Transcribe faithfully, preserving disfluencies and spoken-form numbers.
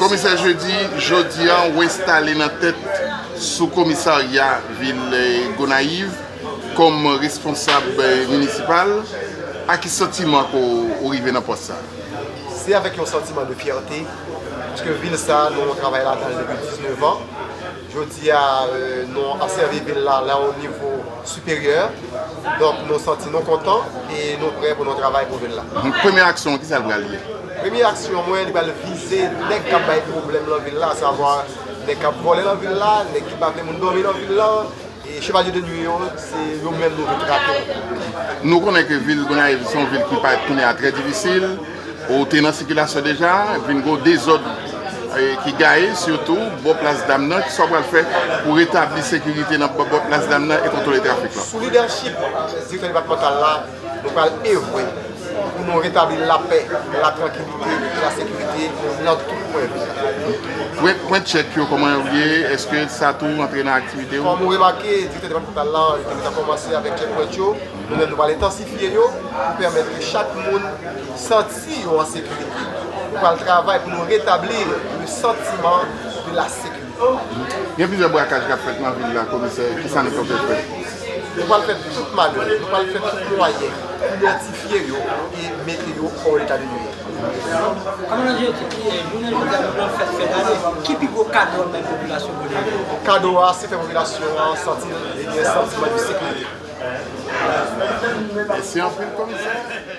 Komisè Jeudi, jodi a, ou enstale nan tèt sou komisarya vil, eh, Gonayiv kòm responsab, eh, minisipal. A ki santiman ke w, ou rive nan pòs sa? Se avèk yon santiman de fyète, paske vil sa, nou travay ladan l depi diznèf an. Jodi a, eh, nou ap sèvi vil la, la o nivo siperyè. Donk, nou santi nou kontan e nou prè pou nou travay pou vil la. Premye aksyon, ki sa l pral ye? Premye aksyon mwen, li pral vize nèg k ap bay pwoblèm nan vil la, savwa nèg k ap vòlè nan vil la, nèg ki pa vle moun dòmi nan vil la, e chevalier de nuit yo, se yo menm nou vin trake. Nou konnen ke vil Gonayiv se yon vil ki parèt kounye a trè difisil. Ou te nan sikilasyon deja, vin gen dezòd, eh, ki gaye, sitou bò Plas Dam nan. Kisa w pral fè pou retabli sekirite nan bò, bò Plas Dam nan e kontwole trafik la? Sou lidèchip direktè depatmantal la, nou pral evre pou nou retabli lapè, latrankilite e lasekirite nan tout kwen vil la. Pwen, pwen tchèk yo, kòman yo ye? Èske sa tou rantre nan aktivite w? Kòm ou remake, direktè depatmantal la, li te gentan kòmanse avèk tchèk pwen yo. Nou menm, nou pral entansifye yo pou pèmèt ke chak moun santi yo an sekirite. Nou pral travay pou nou retabli le sentiment de la sécurité. Gen plizyè brakaj k ap fèt nan vil la, komisè, kisa nou konte fè? Nou pral fè tout manèv, nou pral fè tout mwayen pou idantifye yo e mete yo hors d'état de nuire. Kòmandan Jeudi, jounen jodi a, nou pral fèt fèt ane. Ki pi gwo kado w ap bay popilasyon Gonayiv? Kado a, se fè popilasyon an santi l, ebyen, santiman de sekirite. Mèsi anpil, komisè.